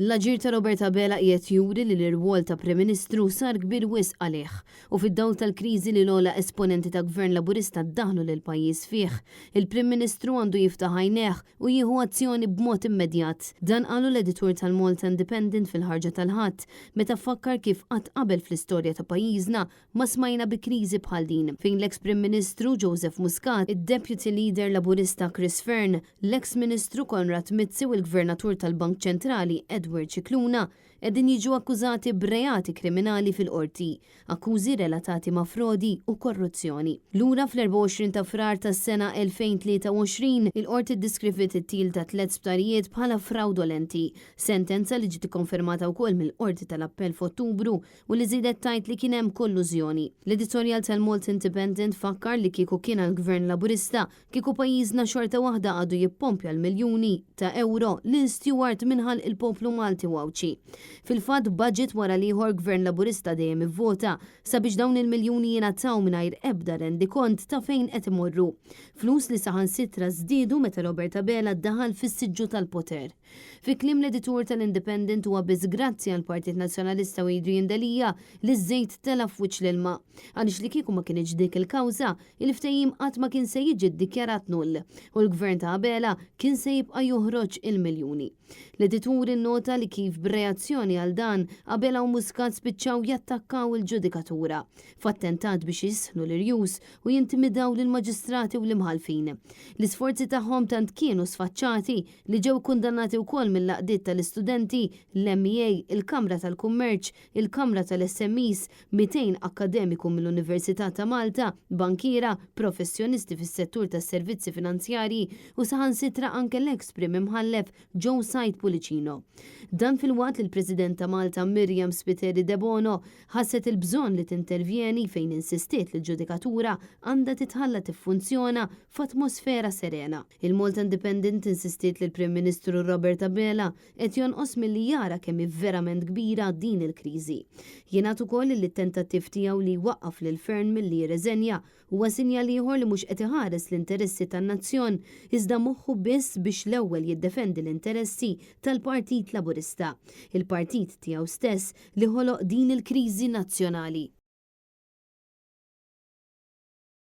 L-aġir ta' Robert Abela qiegħed juri li l-irwol ta' Prim Ministru sar kbir wisq għalih u fid-dawl tal-kriżi li l-ogħla esponenti ta' Gvern Laburista daħlu lill-pajjiż fih, il-Prim Ministru għandu jiftaħ għajnejh u jieħu azzjoni b'mod immedjat. Dan qalu l-editur tal-Malta Independent fil-ħarġa tal-Ħadd meta fakkar kif qatt qabel fl-istorja ta' pajjiżna ma smajna bi kriżi bħal din, fejn l-eks Prim Ministru Joseph Muscat, id-Deputy Leader Laburista Chris Fearne, l-eks Ministru Konrad Mizzi u l-Gvernatur tal-Bank Ċentrali Edward Scicluna qegħdin jiġu akkużati b'reati kriminali fil-Qorti, akkużi relatati ma' frodi u korruzzjoni. Lura fl-24 ta' Frar tas-sena 2023, il-Qorti ddeskriviet it-til ta' tlett sptarijiet bħala frawdolenti, sentenza li ġiet ikkonfermata wkoll mill-Qorti tal-Appell f'Ottubru u li żiedet tgħid li kien hemm kollużjoni. L-editorjal tal-Malta Independent fakkar li kieku kien għall-Gvern Laburista, kieku pajjiżna xorta waħda għadu jippompja l-miljuni ta' ewro lil Steward minn ħalq il-poplu Malti u Għawdxi. Fil-fatt, budget wara l-ieħor Gvern Laburista dejjem ivvota sabiex dawn il-miljuni jingħataw mingħajr ebda rendikont ta' fejn qed imorru. Flus li saħansitra żdiedu meta Robert Abela daħal fis-siġġu tal-poter. Fi kliem l-editur tal-Independent huwa biss grazzi għall-Partit Nazzjonalista u Adrian Delia li ż-żejt tela' f'wiċċ l-ilma. Għaliex li kieku ma kinitx dik il-kawża, il-ftehim qatt ma kien se jiġi ddikjarat null u l-Gvern ta' Abela kien se jibqa' joħroġ il-miljuni. L-editur innota li kif b'reazzjoni għal dan, Abela u Muscat spiċċaw jattakkaw il-ġudikatura f'attentat biex jisħnu l-irjus u jintimidaw lill-maġistrati u l-imħallfin. L-isforzi tagħhom tant kienu sfaċċati li ġew ikkundannati wkoll mill-għaqdiet tal-istudenti, l-MEA, il-Kamra tal-Kummerċ, il-Kamra tal-SMEs, 200 akkademiku mill-Università ta' Malta, bankiera, professjonisti fis-settur tas-servizzi finanzjarji u saħansitra anke l-eks Prim Imħallef Joe Said Pullicino. Dan filwaqt li l-President ta' Malta Myriam Spiteri Debono ħasset il-bżonn li tintervjeni fejn insistiet li l-ġudikatura għandha titħalla tiffunzjona f'atmosfera serena. Il-Malta Independent insistiet li l-Prim Ministru Robert Abela qed jonqos milli jara kemm hi verament kbira din il-kriżi. Jingħad ukoll li t-tentattiv tiegħu li jwaqqaf lil Fearne milli jirreżenja huwa sinjal ieħor li mhux qed iħares l-interessi tan-nazzjon iżda moħħu biss biex l-ewwel jiddefendi l-interessi tal-Partit Laburista, il-partit tiegħu stess li ħoloq din il-kriżi nazzjonali.